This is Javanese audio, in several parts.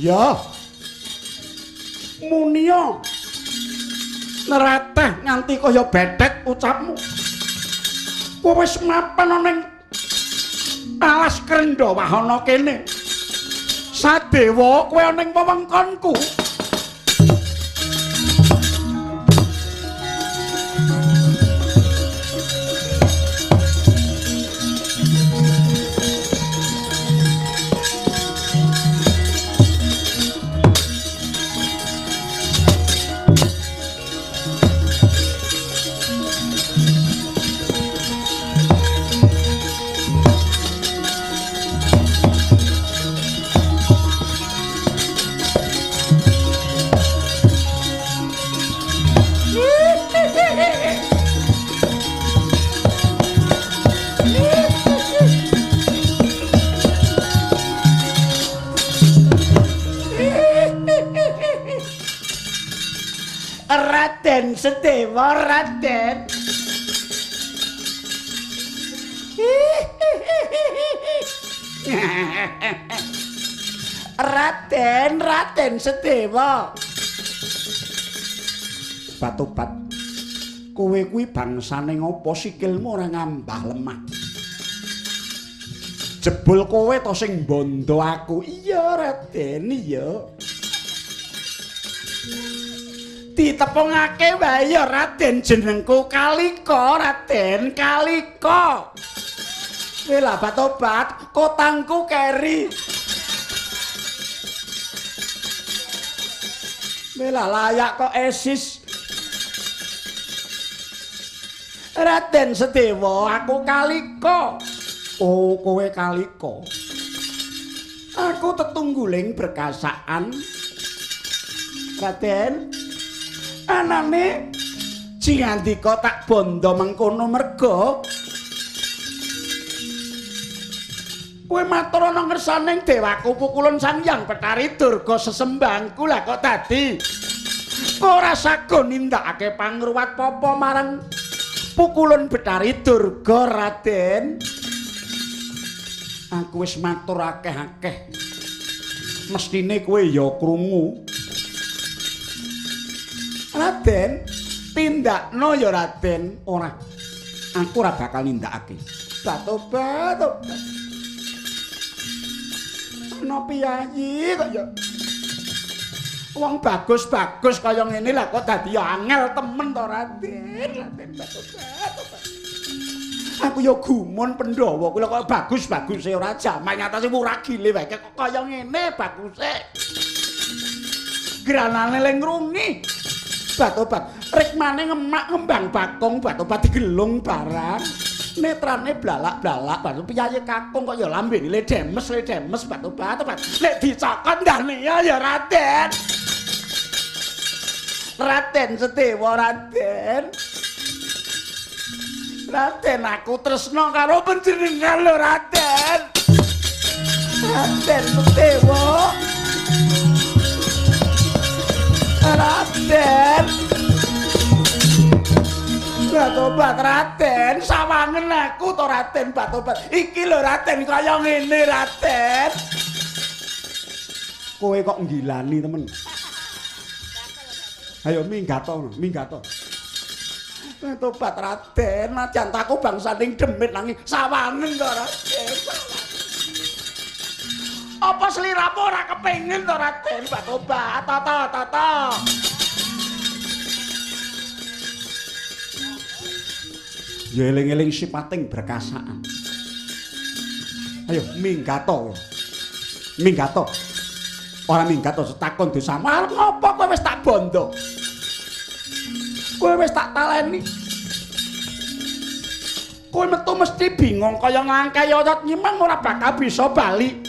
Ya. Munia. Nerateh nganti kaya bethek ucapmu. Kowe wis mapan ana ning alas Krendha Wahana kene. Sadewa kowe ana ning wewengkonku. Raden Sedewa, Raden. Raden, Raden Sedewa. Batobat. Kowe kuwi bangsane ngopo sikilmu ora ngambah lemah? Jebul kowe to sing bondo aku. Iya, Raden, iya. Ditepungake wae ya Raden, jenengku Kalika, Raden Kalika. Kowe lah batobat, kotangku keri. Kowe lah layak kok esis. Raden Sedewa, aku Kalika. Oh, kowe Kalika. Aku tetungguling berkasaan. Raden, anane jingandika tak bondo mengkono merga kowe matur ana ngersaning dewaku pukulun Sang Hyang Bethari Durga sesembangku. Lah kok dadi ora sago nindakake pangruwat papa marang pukulun Bethari Durga, Raden? Aku wis matur akeh-akeh, mestine kowe ya krungu. Raden, tindakno ya Raden. Ora, aku ora bakal nindakake. Batobat, tobat. Ana piyayi kok ya wong bagus-bagus kaya ngene lah kok dadi ya angel temen to Raden. Raden batobat, tobat. Aku ya gumun Pandhawa kuwi kok bagus-baguse ora jaman ngatasi wuragile wae kok kaya ngene baguse. Granane le ngrungi. Batobat, rikmane ngemak ngembang bakung, batobat digelung barang. Netrane blalak-blalak, batu piyayi kakung kok ya lambene le demes, batobat, tobat. Nek dicokot ndane ya Raden. Raden Sedewa, Raden. Raden, aku tresna karo panjenengan lho, Raden. Raden Sedewa. Raden. Batobat Raden, sawangen aku to Raden Batobat. Iki lho Raden kaya ngene Raden. Kowe kok nggilani temen. Ayo minggat to, minggat to. Batobat Raden, najan aku bangsaning demit nanging sawangen to Raden. Apa sliramu ora kepengin to Raden Batobat? Tata tata. Ya eling-eling sipating berkasaan. Ayo minggat to. Minggat to. Ora minggat to takon dosamu. Arep ngopo kowe wis tak bondo? Kowe wis tak taleni. Kowe metu mesti bingung kaya nglangkai oyot nyimeng ora bakal bisa bali.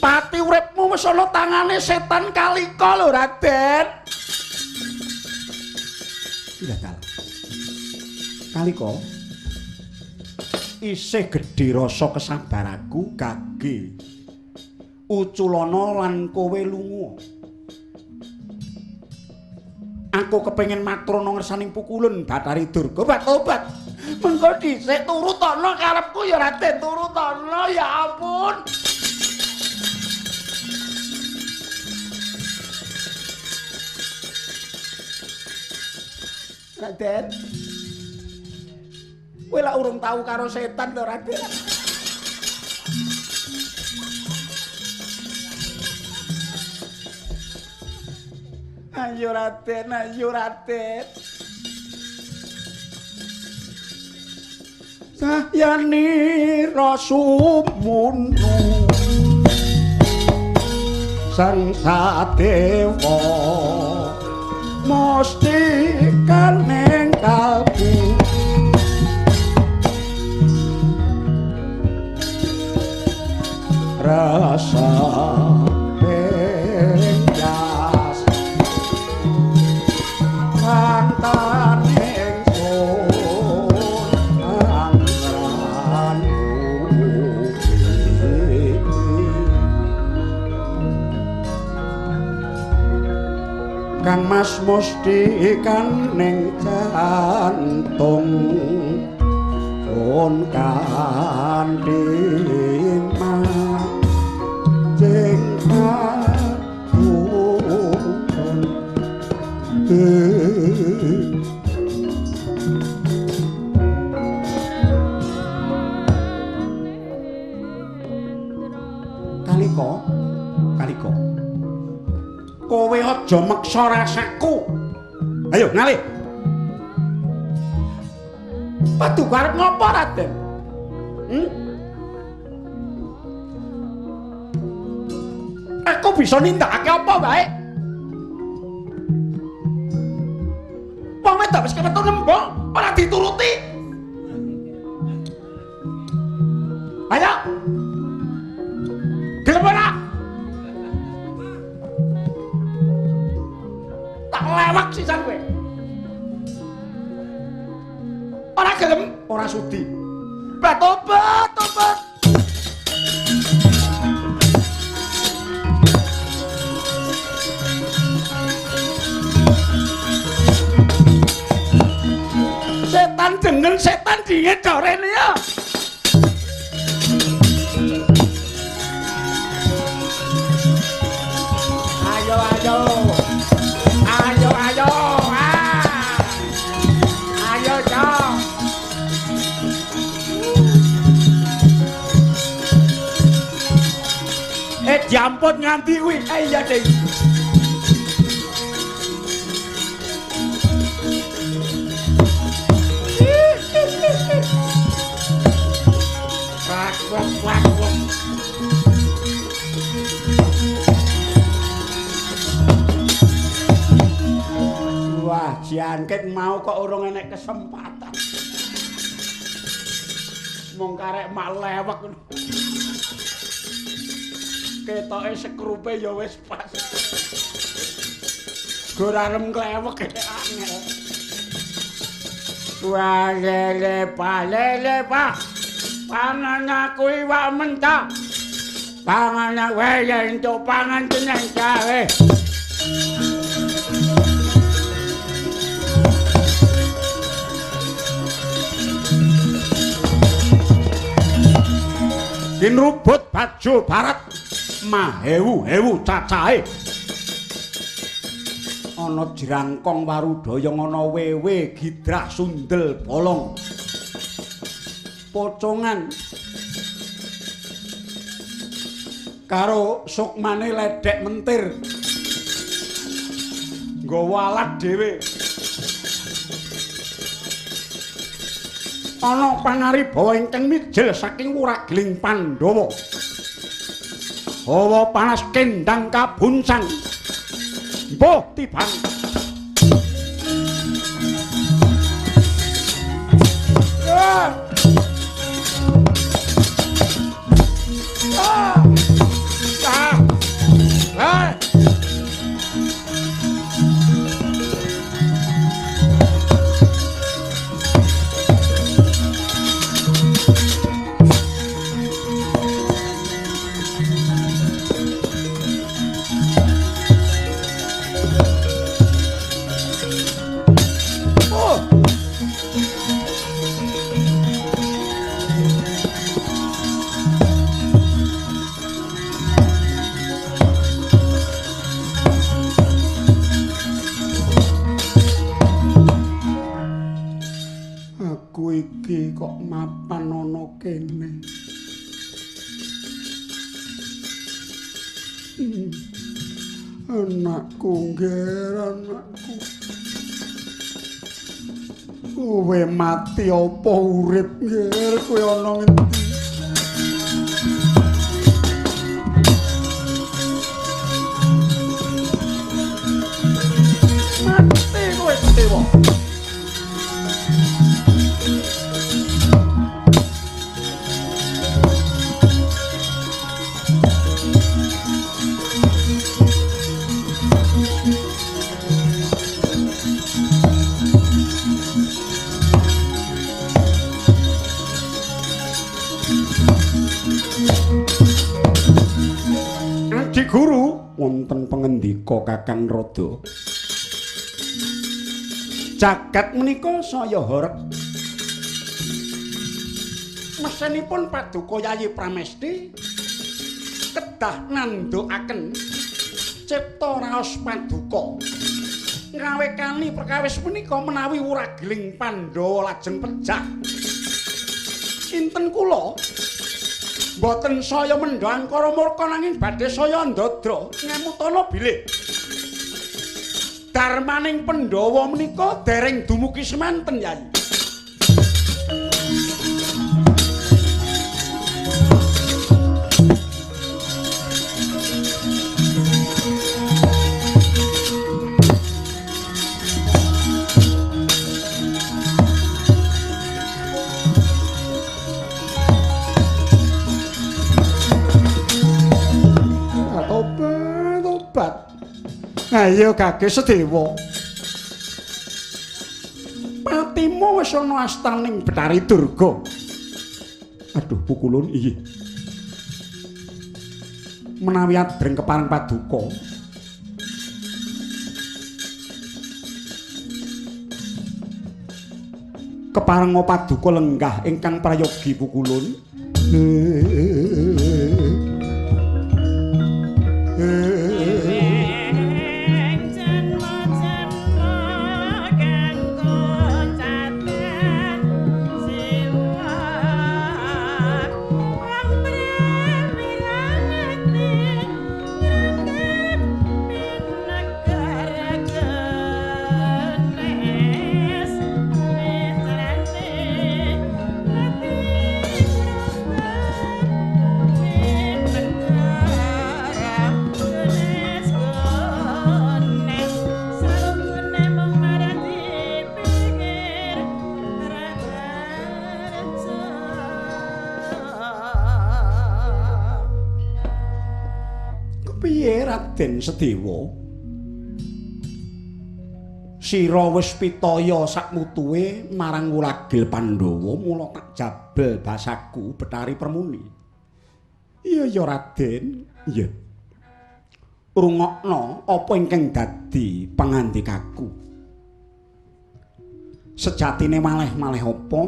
Pati uripmu wis ana tangane setan Kalika lho Raden. Iya dalah. Kalika isih gedhe rasa kesabaraku kage uculana lan kowe lunga. Aku kepengin matur ana ngersaning pukulun Bathari Durga. Batobat. Mengko dhisik turutana karepku ya Raden, turutana ya ampun. Raden. Kowe lak urung tau karo setan to, Raden? Ayo Raden, ayo Raden. Sahyani rasumunu sang sadewa mesti kaneng kalbu rasa penjas antaning sun angran. Kang Mas mesti kaning jantung pun kanthi majing padun. Kalika, Kalika, kowe aja meksa rasaku. Ayo ngalih. Paduka arep ngopo, Raden? Aku bisa nindakake apa wae. Wong wedok wis kemetu nembung, ora dituruti. Ayo. Gelem ora? Tak lewak sisan kowe. Ora gelem, ora sudi. Tobat, tobat. Setan jeneng setan dingin dorene ya. Ayo ayo. Ayo ayo. Ah. Ayo yo. Diampun nganti kuwi. Iya, Ding. Wak wak wak wak. Wah, jangkit mau kok urung enek kesempatan. Mung karek mak lewek. Ketoke sekrupe ya wis pas. Gor arem klewek angel. Wah, lele pa lele pa. Pangan aku iwak mentah. Pangan wae entuk pangan jeneng gawe. Kinrubut baju barat mahewu-hewu cacahe. Ana jrangkong warudaya ana wewe gidrah sundel bolong. Pocongan karo sukmane ledek mentir. Nggawa alat dhewe. Ana pangaribawa ingkang mijil saking wuragling Pandhawa. Hawa panas kendang kabuncang. Mbuh tiban. Ah. Ah. Ah. Ah. Aku iki kok mapan ana kene. Anakku ngger, anakku. Kowe mati apa urip ngger, kowe ana ngendi? Mati kowe Sedewa. Guru wonten pengendika Kakang Rada. Jagat menika saya horeg. Mesinipun Paduka Yayi Pramesti kedah nandhukaken cipta raos paduka. Ngrawekani perkawis menika menawi wuragiling Pandhawa lajeng pejah. Kinten kula mboten saya mendha angkara murka nanging badhe saya ndadra ngemutana bilih darmaning Pandhawa menika dereng dumugi semanten Yayi. Ayo Kakek Sedewa. Patimu wis ana astaning Bathari Durga. Aduh pukulun iya. Menawi adreng kepareng paduka. Kepareng paduka lenggah ingkang prayogi pukulun. Raden Sedewa, sira wis pitaya sakmutuhe marang wulagil Pandhawa, mula tak jabel basaku Bathari Permuni. Iya ya Raden, iya. Rungokno apa ingkang dadi pangandikaku. Sejatine malih-malih apa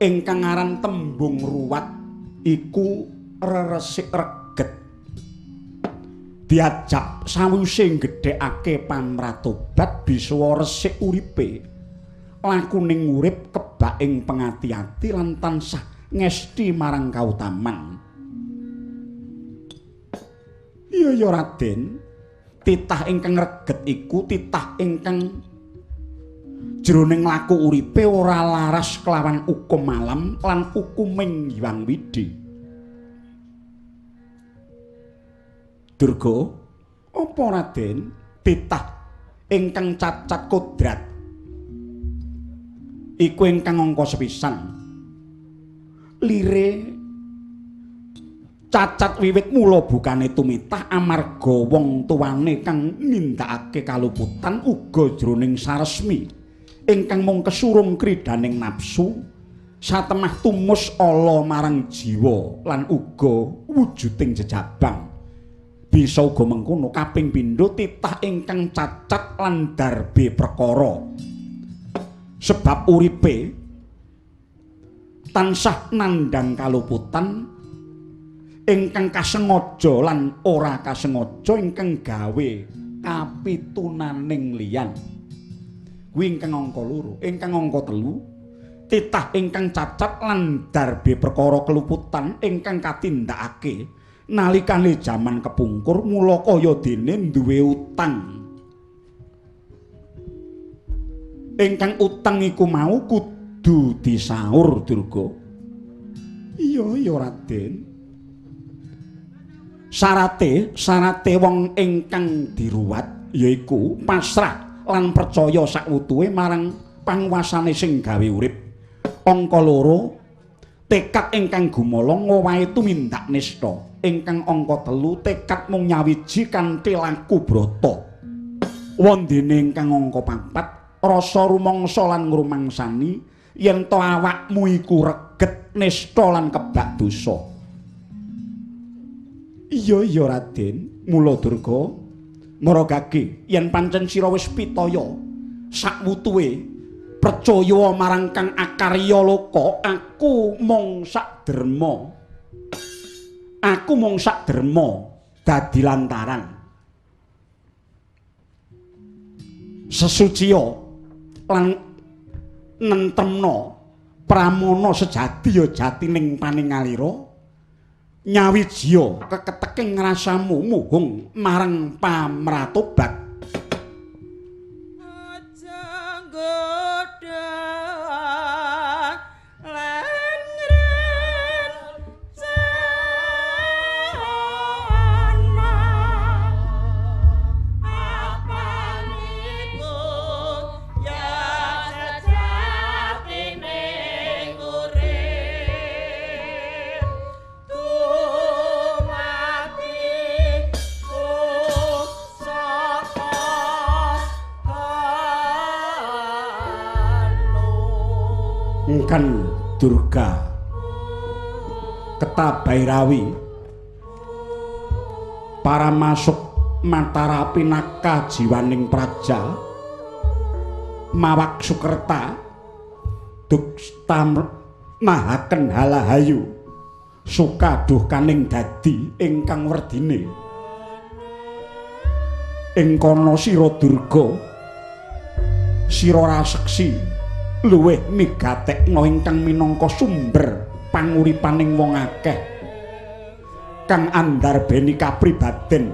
ingkang aran tembung ruwat iku reresik reget. Diajak sawise nggedhekake pamratobat bisa resik uripe, lakuning urip kebak ing pengati-ati lan tansah ngesti marang kautaman. Iya ya Raden, titah ingkang reget iku titah ingkang jroning laku uripe ora laras kelawan hukum alam lan hukuming Hyang Widhi. Durga, apa Raden? Titah ingkang cacat kodrat iku ingkang angka sepisan. Lire cacat wiwit mula bukane tumitah amarga wong tuwane kang nindakake kaluputan uga jroning saresmi ingkang mung kesurung kridaning nafsu satemah tumus ala marang jiwa lan uga wujuding jejabang. Bisa uga mengkono kaping pindho titah ingkang cacat lan darbe perkara. Sebab uripe tansah nandhang kaluputan ingkang kasengaja lan ora kasengaja ingkang gawe kapitunaning liyan. Kuwi ingkang angka 2, ingkang angka 3 titah ingkang cacat lan darbe perkara keluputan ingkang katindakake nalikane jaman kepungkur mula kaya dene duwe utang. Ingkang utang iku mau kudu disaur Durga. Iya iya Raden. Sarate wong ingkang diruwat yaiku pasrah lan percaya sakwutuhe marang panguwasane sing gawe urip. Angka 2 tekad ingkang gumolong ngowahi tumindak nista. Ingkang angka 3 tekad mung nyawiji kanthi laku brata. Wondene ingkang angka 4 rasa rumangsa lan ngrumangsani yen to awakmu iku reget nista lan kebak dosa. Iya iya Raden, mula Durga maragake yen pancen sira wis pitaya sakwutuhe percaya marang Kang Akarya Loka, aku mung sak derma. Aku mung sak derma dadi lantaran. Sesuciya lan nentemna pramana sejati ya jatining paningalira. Nyawijiya keketeking rasamu muhung marang pamratobat. Aja nggodha lan ngrencana apaniku ya sejatine urip Engkan Durga Ketabairawi para masuk Matara pinaka jiwaning praja mawak sukerta duksta mahaken halahayu suka duhkaning dadi ingkang werdine ing kono sira Durga sira raseksi luwih migatekna ingkang minangka sumber panguripaning wong akeh kang andarbeni kapribaden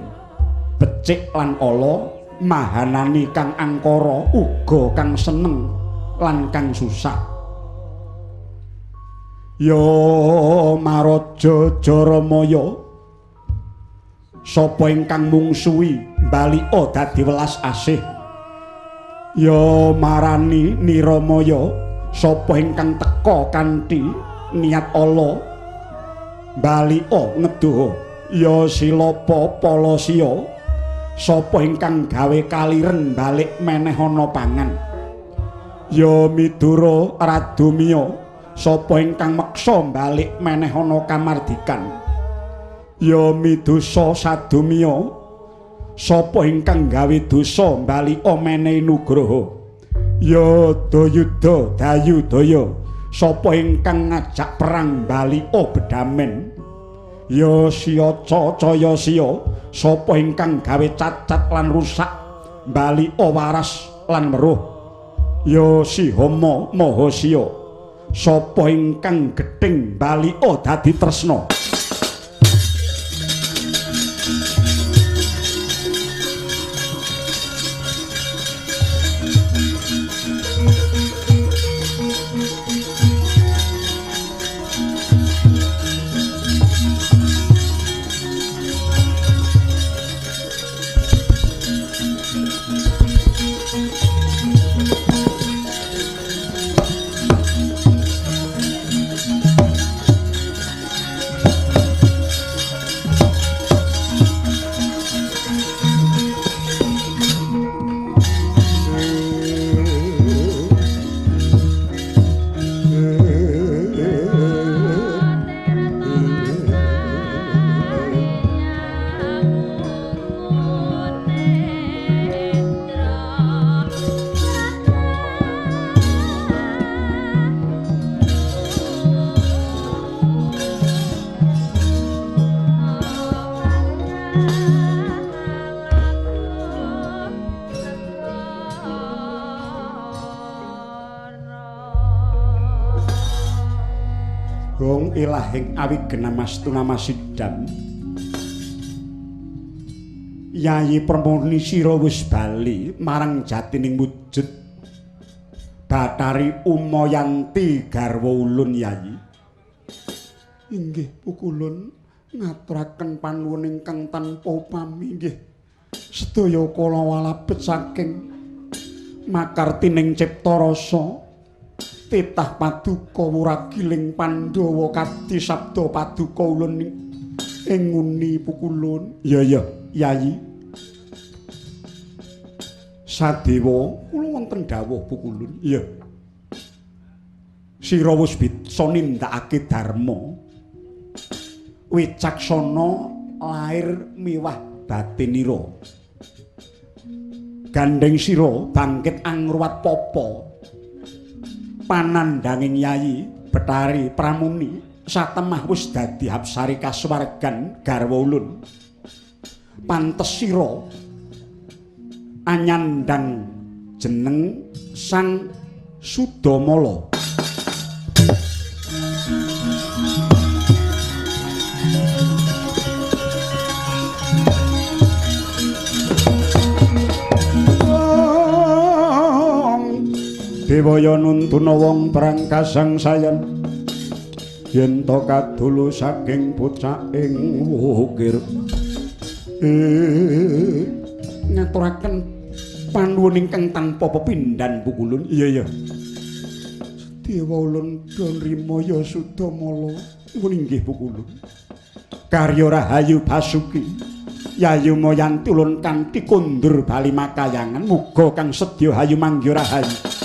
becik lan ala mahanani kang angkara uga kang seneng lan kang susah. Ya Maraja Jaramaya sapa ingkang mungsuhi mbalika dadi welas asih. Ya marani Niramaya sapa ingkang teka kanthi niat ala mbalika ngedoha. Ya Silapa Palasya sapa ingkang gawe kaliren balik meneh ana pangan. Ya Midura Radumiya sapa ingkang meksa balik meneh ana kamardikan. Ya Midusa Sadumiya sapa ingkang gawe dosa mbalika menehi nugraha. Ya Dayuda Dayudaya sapa ingkang ngajak perang mbalika bedamen. Ya Siyaca Cayasya sapa ingkang gawe cacat lan rusak mbalika waras lan weruh. Ya Sihama Mahasya sapa ingkang gething mbalika dadi tresna. Gong ilahing awigenamastu namasidam. Yayi Permoni sira wis bali marang jatining wujud Bathari Umayanti garwa ulun Yayi. Inggih pukulun ngaturaken panuwun ingkang tanpa upami nggih. Sedaya kala walabet saking makartining cipta rasa titah paduka wuragiling Pandhawa kadi sabda paduka ulun ing nguni pukulun. Iya iya Yayi. Sadewa kula wonten dawuh pukulun. Iya. Sira wis bisa nindakake dharma. Wicaksana lair miwah batinira. Gandeng sira bangkit angruwat papa. Panandhanging Yayi Bathari Pramuni satemah wis dadi hapsari kasuwargan garwa ulun. Pantes sira anyandang jeneng Sang Sudamala. Dewaya nuntuna wong prangkasang sayan yen to kadulu saking pucaking wukir. Ngaturaken panuwun ingkang tanpa pepindhan pukulun. Iya iya. Dewa ulun do nrima ya Sudamala. Nuwun inggih pukulun. Karya Rahayu Basuki Yayu Mayanti ulun kanthi kondur bali makayangan muga kang sedya hayu manggya rahayu.